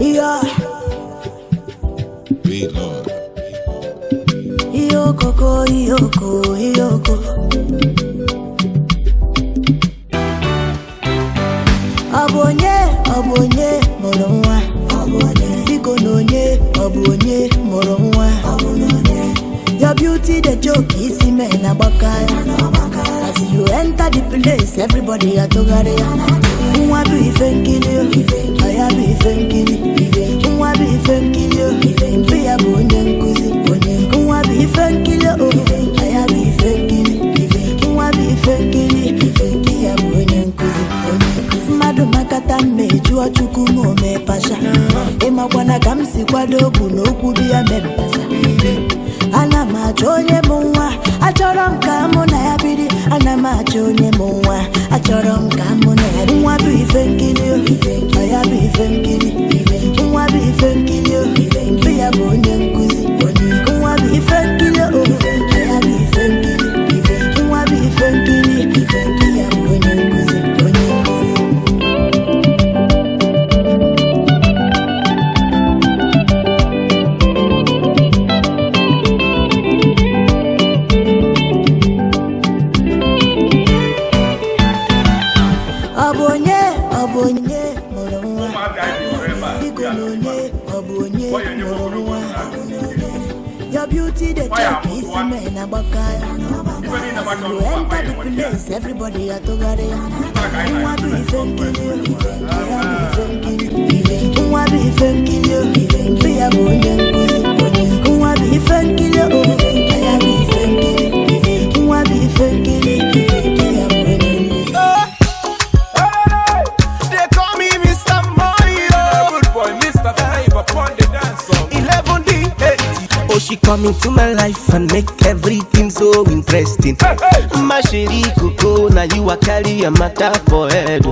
Yeah. Beat Lord. Iyoko, iyoko, iyoko. Ọ bụ onye, ọ bụ onye mụrụ nwa. Ọ bụ onye, biko na onye, ọ bụ onye mụrụ nwa. Ọ bụ onye. Your beauty the joke isi men agbaka ya. As you enter the place, everybody atụgharị ya. Nwa bụ ife nkiri, o, ya bụ ife nkiri. Nwa bụ ife nkiri, o, mpe ya bụ onye nkuzi. Nwa bụ ife nkiri, o, ya bụ ife nkiri. Nwa bụ ife nkiri, mpe ya bụ onye nkuzi. Mmadụ makata mma ejụọ Chukwu ma o mee pasha. Ịmakwana ka m si kwado bụ na okwu bi ya mee mpasa. Ana m achọ onye bụ nwa, achọrọ m ka mụ na ya biri. Ana m achọ onye bụ nwa, achọrọ m ka mụ na ya biri. Nwa bụ ife nkiri, o, ọ ya bụ ife nkiri. Nwa bụ ife nkiri, o, mpe ya bụ onye nkuzi. Nwa bụ ife nkiri, o, ọ ya bụ ife nkiri. Nwa bụ ife nkiri, mpe ya bụ onye nkuzi. Onye nkuzi. Ọ bụ onye, ọ bụ onye mụrụ nwa. Ụmụazị anyị nọrọ ebe a. Biko na onye, ọ bụ onye mụrụ nwa. Your beauty the Why check am isi men agbaka ya. Ife niile As gbakọrọ you ụwa enter the anyị nwere ya. place, everybody atụgharị ya. Ka anyị Nwa bụ na-eme. ife nkiri, o, ya bụ ife nkiri. Nwa bụ ife nkiri, o, mpe ya bụ onye nkuzi. Nwa bụ ife nkiri, o, ya bụ ife nkiri. Nwa bụ ife nkiri, mpe ya bụ onye nkuzi. They call me Mr. Mario. Good boy, Mr. Flavor, pon the dance song. 11 D 80. Oh, she come into my life and make everything so interesting. Hey, hey. My chérie Coco, now you are carry a matter for head.